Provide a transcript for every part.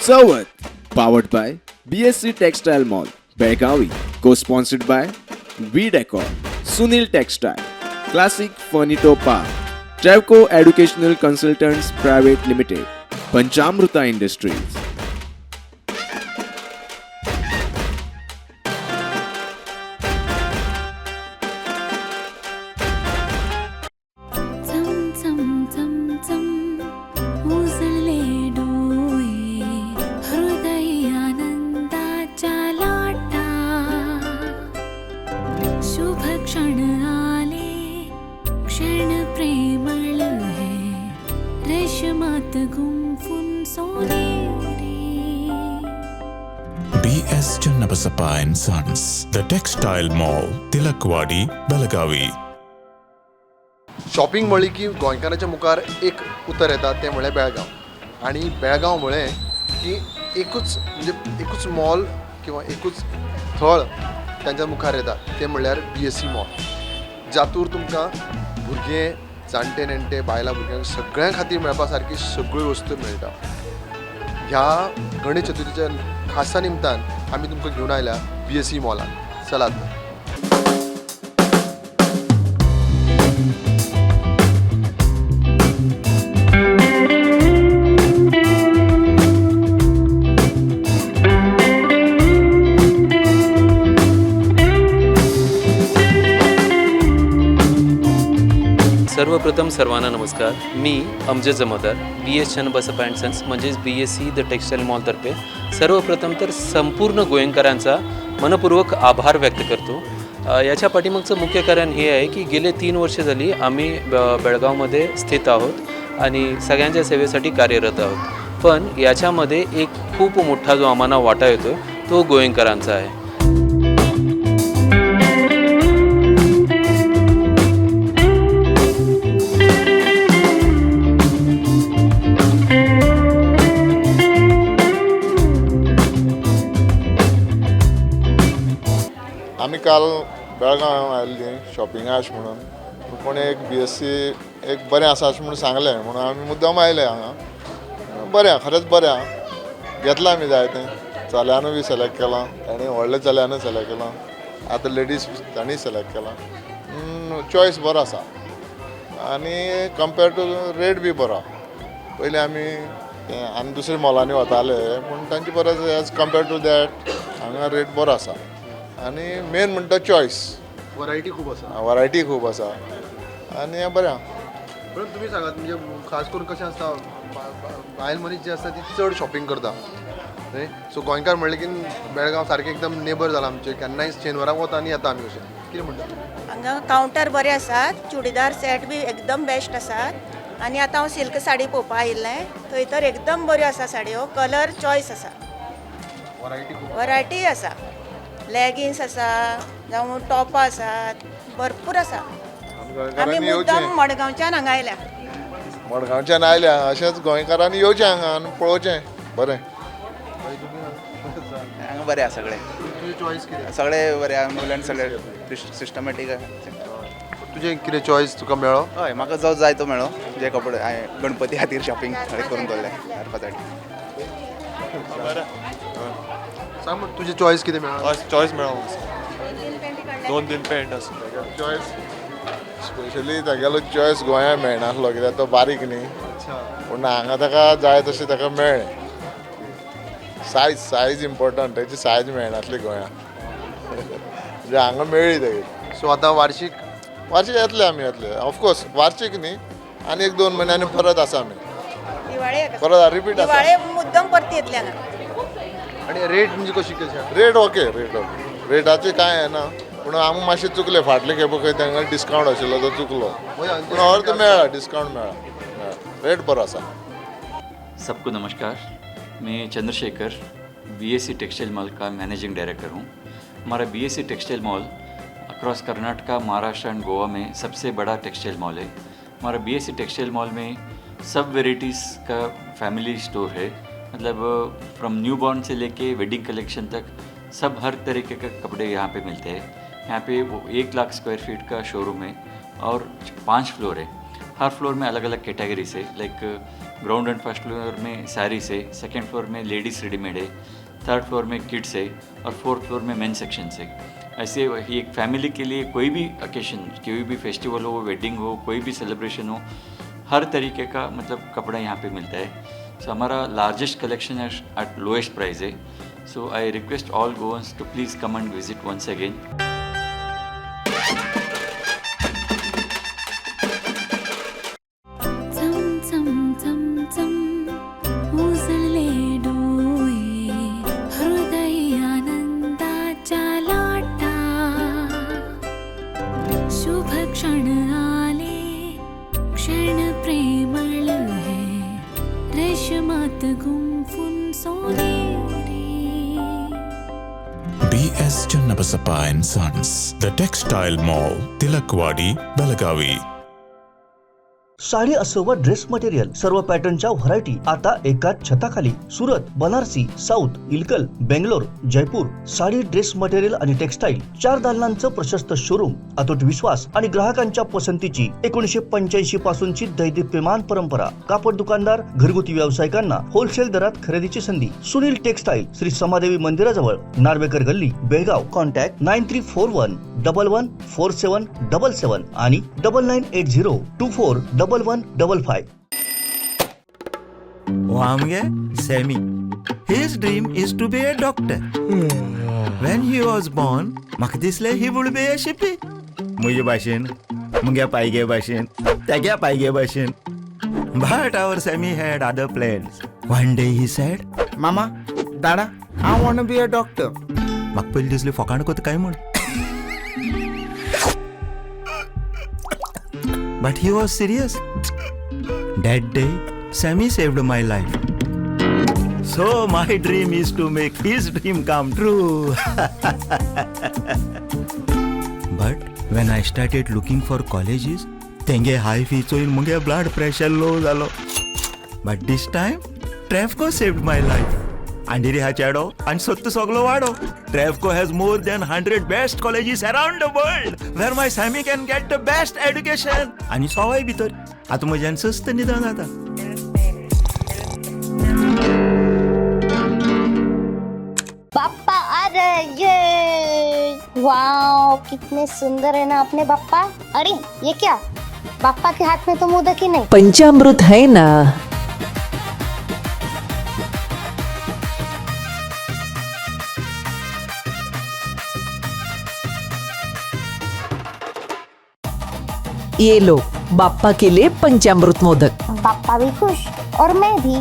Chavath, powered by BSC textile mall, Belagavi, co sponsored by V Decor, Sunil textile, classic furniture park, Travco educational consultants private limited, Panchamruta industries. चम चम चम चम उजळले डोळे, हृदय आनंदाच्या लाटा. शुभ क्षण आले, क्षण प्रेमळ हे, रेशमात गुंफून सोनेरी. B.S. Channabasappa and Sons, The Textile Mall, Tilakwadi, Belagavi. Shopping म्हळी की गोंयकारांच्या मुखार एक उतर येता, तें म्हळ्यार बेळगांव. आनी बेळगांव म्हळें की एकूच, म्हणजे एकूच मॉल किंवा एकूच थळ तांच्या मुखार येता, तें म्हणल्यार बीएससी मॉल, जातूर तुमकां भुरगे, जाणटे नेणटे, बायलां भुरग्यांक सगळ्यां खातीर मेळपा सारकी सगळ्यो वस्तू मेळटा. ह्या गणेश चतुर्थीच्या खासा निमतान आमी तुमकां घेवन आयल्या बीएससी मॉलान. चलात तर. सर्वप्रथम सर्वांना नमस्कार. मी अमजद जमादार, बी एस चन्नबसप्पा अँड सन्स म्हणजेच बीएससी the textile मॉलतर्फे सर्वप्रथम तर संपूर्ण गोयंकरांचा मनपूर्वक आभार व्यक्त करतो. याच्या पाठीमागचं मुख्य कारण हे आहे की गेले 3 वर्ष झाली आम्ही बेळगावमध्ये स्थित आहोत आणि सगळ्यांच्या सेवेसाठी कार्यरत आहोत. पण याच्यामध्ये एक खूप मोठा जो आम्हाला वाटा येतो तो गोयंकरांचा आहे. आमी काल बेळगांव आयिल्लीं शॉपिंगा अशें म्हणून. पूण कोणें एक बीएससी एक बरें आसा अशें म्हणून सांगलें, म्हणून आमी मुद्दम आयले हांगा. बरें आहा, खरेंच बरें आहा. घेतलां आमी जाय तें. चल्यानूय बी सिलेक्ट केलां ताणें, व्हडल्या चल्यानूय सिलेक्ट केलां, आतां लेडीज तांणी सिलेक्ट केलां. चॉयस बरो आसा आनी कंपेर टू रेट बी बरो आहा. पयलीं आमी आनी दुसऱ्या मॉलांनी वताले, पूण तांचे परस एज कंपेर टू that हांगा रेट बरो आसा आनी मेन म्हणटा चॉयस. वरायटी खूब आसा. वरायटी खूब आसा आनी हें बरें आहा. पण तुमी सांगात, म्हणजे खास करून कशें आसता, बायल मनीस जी आसता ती चड शॉपिंग करता न्हय? सो गोंयकार म्हणलें की बेळगांव सारकें एकदम नेबर जाला आमचें. केन्नाय शेनवाराक वता आनी येता आमी. अशें कितें म्हणटा तुमी? हांगा कावंटर बरे आसात, चुडीदार सेट बी एकदम बेस्ट आसात आनी आतां हांव सिल्क साडी पळोवपा आयिल्लें. थंय तर एकदम बऱ्यो आसा साडयो, कलर चॉयस आसा. वरायटी खूब. वरायटी आसा, लेगिन्स आसा जावं टॉपां आसात, भरपूर आसा. आमी गोंयकारांनी मुद्दम येवचें. मडगांवच्यान हांगा आयल्या. मडगांवच्यान आयल्या, अशेंच गोंयकारांनी येवचें हांगा आनी पळोवचें बरें. हांगा बरें आसा सगळें. तुजें चॉयस कितें? सगळें बरें आसा म्हणल्यार सगळें सिस्टमॅटीक. तुजें कितें चॉयस तुका मेळ्ळो? हय, म्हाका जो जाय तो मेळ्ळो. जे कपडे हांवें गणपती खातीर शॉपिंग सगळें करून दवरलें 4-5 फावटी. सांग मग, तुजें चॉयस कितें मेळ्ळो? चॉयस मेळ्ळो, दोन तीन पॅन्ट आसा. चॉयस स्पेशली तागेलो चॉयस गोंया मेळनासलो, कित्याक तो बारीक न्ही. पूण हांगा ताका जाय तशें ताका मेळ्ळें. Size, size important. ताची सायज मेळनासली गोंया, म्हणजे हांगा मेळ्ळी तागी. सो आतां वार्षीक? वार्षीक येतले आमी, येतले ऑफकोर्स. वार्षीक न्ही, आनी एक दोन म्हयन्यांनी परत आसा आमी. दिवाळे. परत रिपीट आसा. दिवाळे मुद्दम परती येतले हांगा. आनी रेट म्हणजे कशी कशी आसा? Rate okay, rate okay. रेटाचे कांय येना, पूण आमकां मातशें चुकलें. फाटले खेपो खंय तांकां डिस्कावंट आशिल्लो तो चुकलो, पूण अर्द मेळ्ळा, डिस्कावंट मेळ्ळा. रेट बरो आसा. सबको नमस्कार. मैं चंद्रशेखर, बीएससी टेक्सटाइल मॉल का मैनेजिंग डायरेक्टर हूँ. हमारा BSc textile mall across Karnataka, Maharashtra and Goa में सबसे बड़ा टेक्सटाइल मॉल है. हमारा बीएससी टेक्सटाइल मॉल में सब वेराइटीज़ का फैमिली स्टोर है, मतलब फ्रॉम न्यू बॉर्न से लेके वेडिंग कलेक्शन तक सब हर तरीके के कपड़े यहाँ पे मिलते हैं. यहाँ पे वो 1 लाख स्क्वायर फीट का शोरूम है और पाँच फ्लोर है. हर फ्लोर में अलग अलग कैटेगरीज है, like ground and first floor में साड़ीज है, सेकेंड फ्लोर में लेडीज़ रेडीमेड है, थर्ड फ्लोर में किड्स है और फोर्थ फ्लोर में मेन सेक्शन है। ऐसे ही एक फैमिली के लिए कोई भी ओकेशन, कोई भी फेस्टिवल हो, वेडिंग हो, कोई भी सेलिब्रेशन हो, हर तरीके का मतलब कपड़ा यहाँ पे मिलता है। सो हमारा लार्जेस्ट कलेक्शन है एट लोएस्ट प्राइस है। So I request all Goans to please come and visit once again. चम चम चम चम उजळले डोळे हृदय आनंदाच्या लाटा शुभ क्षण आले क्षण प्रेमळ हे रेशमात गुंफून सोनेरी. B.S. Channabasappa and Sons, The Textile Mall, Tilakwadi, Belagavi. Sari असो वा ड्रेस मटेरियल, सर्व पॅटर्नच्या व्हरायटी आता एकाच छताखाली. Surat, Banarasi, south, Ilkal, Bangalore, Jaipur sari, dress material आणि टेक्सटाईल. चार दालनांचं प्रशस्त शोरूम, अतूट विश्वास आणि ग्राहकांच्या पसंतीची 1985 पासूनची दैदिप्यमान परंपरा. कापड दुकानदार, घरगुती व्यावसायिकांना होलसेल दरात खरेदीची संधी. सुनील टेक्सटाईल, श्री समादेवी मंदिराजवळ, नार्वेकर गल्ली, बेळगाव. Contact 9341114777 आणि 9980241155. हो आमगे Sammy. His dream is to be a doctor. When he was born, म्हाका दिसलें he would be a शिपी. म्हजे भाशेन, मुगे पायगे भाशेन, तेगे पायगे भाशेन. But our Sammy had other plans. One day he said, Mama, Dada, I want to be a doctor. म्हाका पयलीं दिसलें फकाण कोता काय म्हूण. But he was serious. That day, Sammy saved my life. So my dream is to make his dream come true. But when I started looking for colleges, तेंगे हाय fee चोयन मुगे blood pressure low जालो. But this time, Trafco saved my life. आंडेरी हा चेडो आनी सत्त सगलो वाडो. Trafco has more than 100 best colleges around the world where my Sammy can get the best education. आनी सवाय भितर आतां म्हज्यान सस्त निदान जाता. बाप्पा आ रहे, ये वाओ, कितने सुंदर है ना अपने बाप्पा. अरे ये क्या, बाप्पा के हाथ में तो मोदक ही नहीं. पंचामृत है ना. ये लो बाप्पा के लिए पंचामृत मोदक. बाप्पा भी खुश और मैं भी.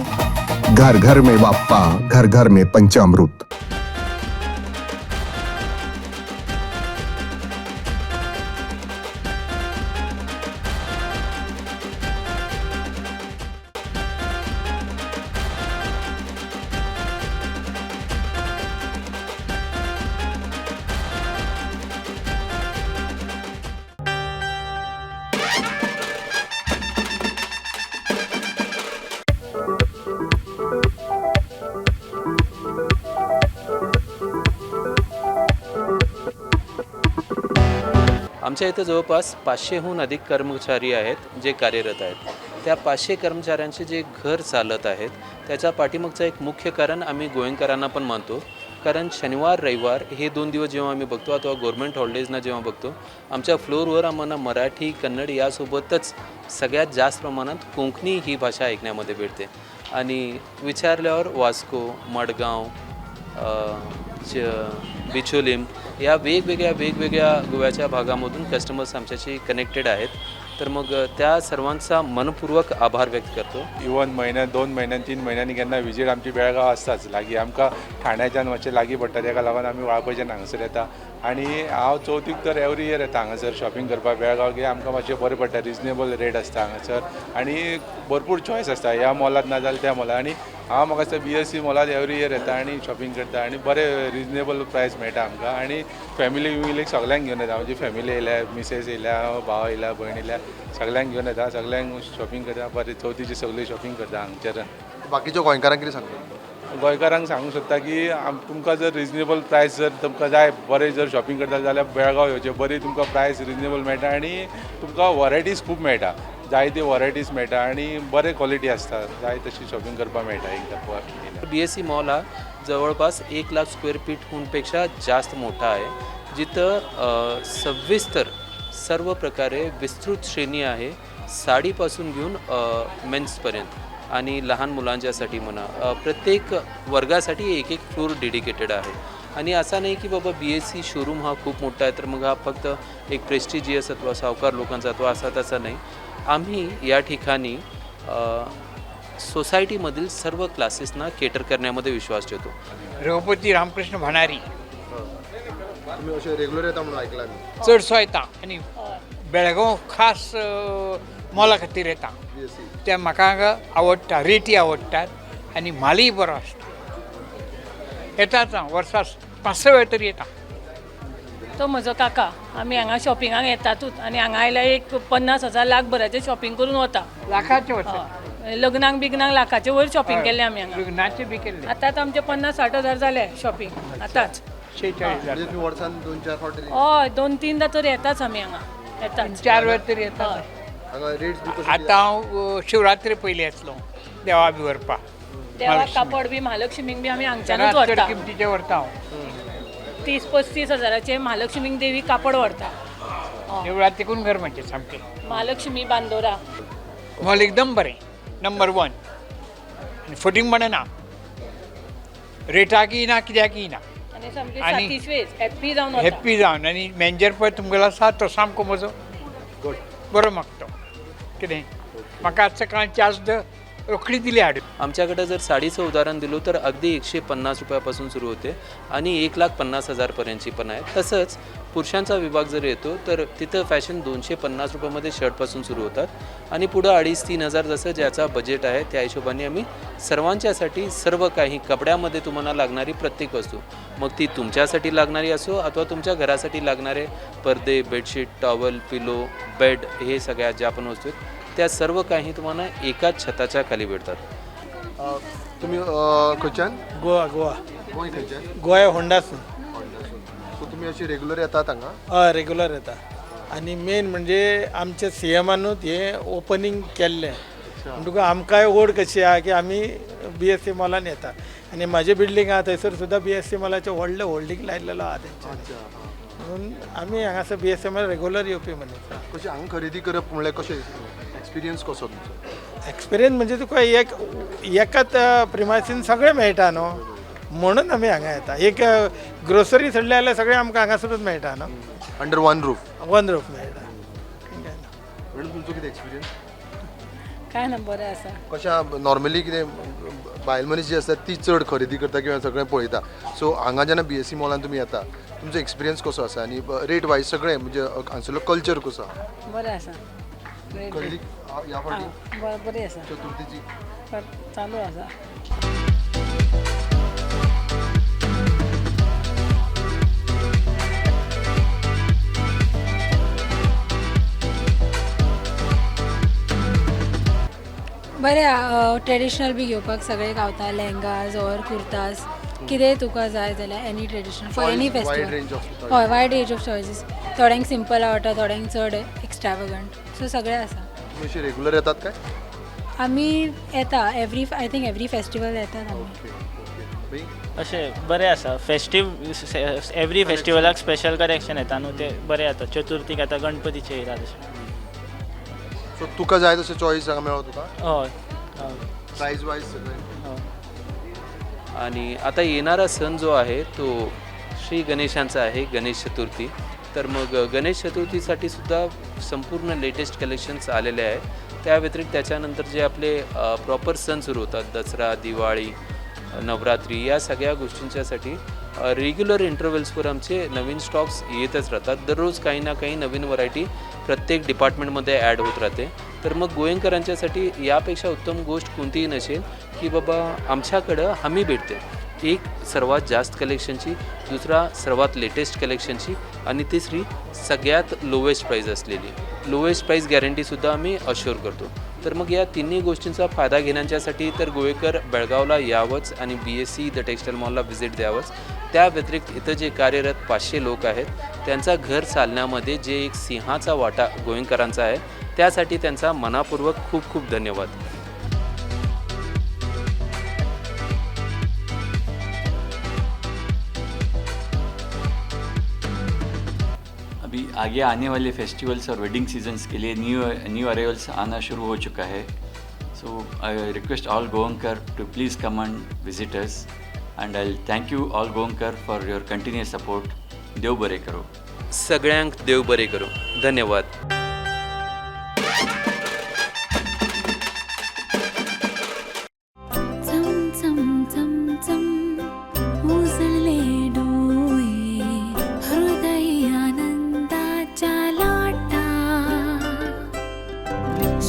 घर घर में बाप्पा, घर घर में पंचामृत. आमच्या इथं जवळपास 500हून अधिक कर्मचारी आहेत जे कार्यरत आहेत. त्या 500 कर्मचाऱ्यांचे जे घर चालत आहेत त्याच्या पाठीमागचं एक मुख्य कारण आम्ही गोयंकरांना पण मानतो. कारण शनिवार रविवार हे 2 दिवस जेव्हा आम्ही बघतो अथवा गव्हर्मेंट हॉलिडेजना जेव्हा बघतो, आमच्या फ्लोअरवर आम्हाला मराठी, कन्नड यासोबतच सगळ्यात जास्त प्रमाणात कोंकणी ही भाषा ऐकण्यामध्ये भेटते. आणि विचारल्यावर वास्को, मडगाव, बिचोलिम या वेगवेगळ्या वेगवेगळ्या गोव्याच्या भागामधून कस्टमर्स आमच्याशी कनेक्टेड आहेत. तर मग त्या सर्वांचा मनपूर्वक आभार व्यक्त करतो. इवन म्हयन्यान, 2 म्हयन्यान, 3 म्हयन्यांनी केन्ना विजीट आमची बेळगांव आसताच. लागीं आमकां ठाण्याच्यान मातशें लागीं पडटा, तेका लागून आमी वाळपयच्यान हांगासर येता. आनी हांव चवथीक तर एवरी इयर येता हांगासर शॉपिंग करपाक बेळगांव, कित्याक आमकां मातशें बरें पडटा, रिजनेबल रेट आसता हांगासर आनी भरपूर चॉयस आसता ह्या मॉलांत ना जाल्यार त्या मॉलांत. आनी हांव म्हाका दिसता BSC मॉलांत एवरी इयर येता आनी शॉपिंग करता आनी बरें रिजनेबल प्रायस मेळटा आमकां. आनी फॅमिली विमिलीक सगल्यांक घेवन येता. म्हजी फॅमिली येयल्या, मिसेस येयल्या, भाव येयला, भयण येयल्या, सगल्यांक घेवन येता, सगल्यांक शॉपिंग करता, बरें चवथीची सगळी शॉपिंग करता हांगच्यार. बाकीच्या गोंयकारांक कितें सांगता? गोंयकारांक सांगूंक सोदता की तुमकां जर रिजनेबल प्रायस जर तुमकां जाय, बरें जर शॉपिंग करता जाल्यार बेळगांव येवचें, बरी तुमकां प्रायस रिजनेबल मेळटा आनी तुमकां वरायटीज खूब मेळटा. जायते वरायटीज मेळटा आनी बरे क्वॉलिटी आसता, जाय तशी शॉपिंग करपाक मेळटा एकदां. BSC mall हा जवळपास 1 लाख स्क्वेअर फीटपेक्षा जास्त मोठा आहे, जिथं सविस्तर सर्व प्रकारे विस्तृत श्रेणी आहे, साडीपासून घेऊन मेन्सपर्यंत आणि लहान मुलांच्यासाठी म्हणा, प्रत्येक वर्गासाठी एक एक फ्लोर डेडिकेटेड आहे. आणि असा नाही की बाबा BSC showroom हा खूप मोठा आहे तर मग हा फक्त एक प्रेस्टिजियस अथवा सावकार लोकांचा अथवा असा तसा नाही. आम्ही या ठिकाणी सोसायटीमधील सर्व क्लासेसना केटर करण्यामध्ये विश्वास ठेवतो. रघुपती रामकृष्ण भणारी. तुम्ही असे रेग्युलर येता म्हणून ऐकला मी. चडसो येता आनी बेळगांव खास मॉला खातीर येता. ते म्हाका हांगा आवडटा, रेटी आवडटात आनी मालूय बरो आसता. येताच हांव वर्सा 5-6 वेळ तरी येता. तो म्हजो काका, आमी हांगा शॉपिंगाक येतातूच आनी हांगा आयल्यार एक 50,000 लाख भराचें शॉपिंग करून वता. लाखाचे वता, लग्नाक बिग्नाक लाखाचे वयर शॉपिंग केल्लें आमी हांगा. लग्नाचे बी केल्लें. आतांच आमचे 50-60 हजार जाले शॉपिंग आतांच. 46 वर्सान 2-4 फावट? हय, 2-3दा तर येताच आमी हांगा, येताच 4 वेळ तरी येता. आतां हांव शिवरात्री पयलीं येतलो देवा बी व्हरपाक, देवाक कापड बी महालक्ष्मीक बी आमी हांगच्यानूच व्हरता. किमतीचें व्हरता हांव, 30-35 हजाराचे महालक्ष्मीक देवी कापड व्हरता. देवळात तेकून घर म्हणजे सामकें महालक्ष्मी बांदोरा मॉल एकदम बरें, नंबर 1. आनी फटींग म्हणना, रेटाकय ना कित्याकय ना, आनी सामकें सातिश्वेज हॅप्पी जावन वता. हॅप्पी जावन. आनी मॅनेजर पळय तुमगेलो आसा तो सामको म्हजो बरो मागतो कितें म्हाका आज सकाळीं चार्ज रोखडी दिली हाडून. आमच्याकडे जर साडीचं उदाहरण दिलं तर अगदी 150 रुपयापासून सुरू होते आणि 1,50,000 पर्यंतची पण आहे. तसंच पुरुषांचा विभाग जर येतो तर तिथं फॅशन 250 रुपयामध्ये शर्टपासून सुरू होतात आणि पुढं 2,500-3 हजार जसं ज्याचा बजेट आहे त्या हिशोबाने आम्ही सर्वांच्यासाठी सर्व काही कपड्यामध्ये तुम्हाला लागणारी प्रत्येक वस्तू, मग ती तुमच्यासाठी लागणारी असो अथवा तुमच्या घरासाठी लागणारे पडदे, बेडशीट, टॉवेल, पिलो, बेड, हे सगळ्या ज्या पण वस्तू आहेत त्या सर्व काही तुम्हाला एकाच छताच्या खाली भेटतात. तुम्ही खंयच्यान? गोवा. गोवा गोंय खंयच्यान? गोवा होंडासून. सो तुमी अशी रेग्युलर येतात हांगा? हय, रेग्युलर येता. आनी मेन म्हणजे आमच्या सीएमानूच हें ओपनींग केल्लें म्हणटकूच आमकांय ओढ कशी आहा की आमी BSC मॉलान येता. आनी म्हाजें बिल्डींग आहा थंयसर सुद्दां BSC मॉलाचें व्हडलें होल्डींग लायलेलो आहा तेंच्यानी, म्हणून आमी हांगासर BSC mall regular येवपी मनीस. कशें हांगा खरेदी करप म्हणल्यार कशें एक्सपिरियन्स कसो तुमचो? एक्सपिरियन्स म्हणजे तुका एक एकाच प्रिमायसीन सगळें मेळटा न्हू, म्हणून आमी हांगा येता. एक ग्रोसरी सोडलें जाल्यार सगळें आमकां हांगासरूच मेळटा न्हू, under one roof. One roof मेळटा. मॅडम तुमचो कितें एक्सपिरियन्स? काय ना, बरें आसा. कशें नॉर्मली कितें बायल मनीस जी आसता ती चड खरेदी करता किंवा सगळें पळयता, सो हांगा जेन्ना BSC मॉलान तुमी येता तुमचो एक्सपिरियन्स कसो आसा आनी रेट वायज सगळें म्हणजे हांगसरलो कल्चर कसो आसा? बरें आसा. खरेदी ह्या फावटी बरी आसा, चतुर्थीची चालू आसा. बरें, ट्रेडिशनल बी घेवपाक सगळे गावता, लेहंगाज ऑर कुर्ताज, कितेंय तुका जाय जाल्यार any traditional for any festival. हय, वायड रेंज ऑफ चॉयसीस. थोड्यांक सिंपल आवडटा, थोड्यांक चड एक्स्ट्रावगंट, सो सगळें आसा. तुमी रेग्युलर येतात काय? आमी येता every, I think every festival येतात आमी. अशें बरें आसा. फेस्टीव एवरी फेस्टिवलाक स्पेशल कलेक्शन येता न्हू, तें बरें जाता. चतुर्थीक आतां गणपतीचें येयला तशें. सो तुका जाय तशें चॉयस हांगा मेळो तुका? हय, सायज वायज सगळें. आणि आता येणारा सण जो आहे तो श्री गणेशांचा आहे, गणेश चतुर्थी. तर मग गणेश चतुर्थीसाठी सुद्धा संपूर्ण लेटेस्ट कलेक्शन्स आलेले आहेत. त्या व्यतिरिक्त त्याच्यानंतर जे आपले प्रॉपर सण सुरू होतात, दसरा, दिवाळी, नवरात्री, या सगळ्या गोष्टींच्यासाठी रेग्युलर इंटरव्हल्सवर आमचे नवीन स्टॉक्स येतच राहतात. दररोज काही ना काही नवीन व्हरायटी प्रत्येक डिपार्टमेंटमध्ये ॲड होत राहते. तर मग गोयंकरांच्यासाठी यापेक्षा उत्तम गोष्ट कोणतीही नसेल की बाबा आमच्याकडं हमी भेटते, एक सर्वात जास्त कलेक्शनची, दुसरा सर्वात लेटेस्ट कलेक्शनची आणि तिसरी सगळ्यात लोवेस्ट प्राईज असलेली. लोवेस्ट प्राईज गॅरंटीसुद्धा आम्ही अश्युअर करतो. तर मग या तिन्ही गोष्टींचा फायदा घेण्याच्यासाठी तर गोवेकर बेळगावला यावंच आणि BSC the textile मॉलला व्हिजिट द्यावंच. त्या व्यतिरिक्त इथं जे कार्यरत 500 लोक आहेत त्यांचा घर चालण्यामध्ये जे एक सिंहाचा वाटा गोयंकरांचा आहे त्यासाठी त्यांचा मनापूर्वक खूप खूप धन्यवाद. अभी आगे आने वाले फेस्टिवल्स और वेडिंग सीजन्स के लिए न्यू न्यू अराइवल्स आना शुरू हो चुका है. So I request all Goankar to please come and visit us and I thank you all Goankar for your continuous support. देव बरे करो. सगळ्यांक देव बरे करो. धन्यवाद. चम चम चम चम उजळले डोळे हृदय आनंदाच्या लाटा.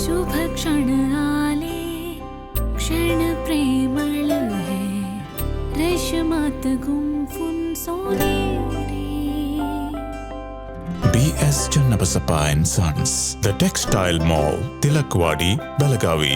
शुभ क्षण आले क्षण प्रेमळ हे रेशमात गुंफून सोनेरी. B.S. Channabasappa and Sons, The Textile Mall, Tilakwadi, Belagavi.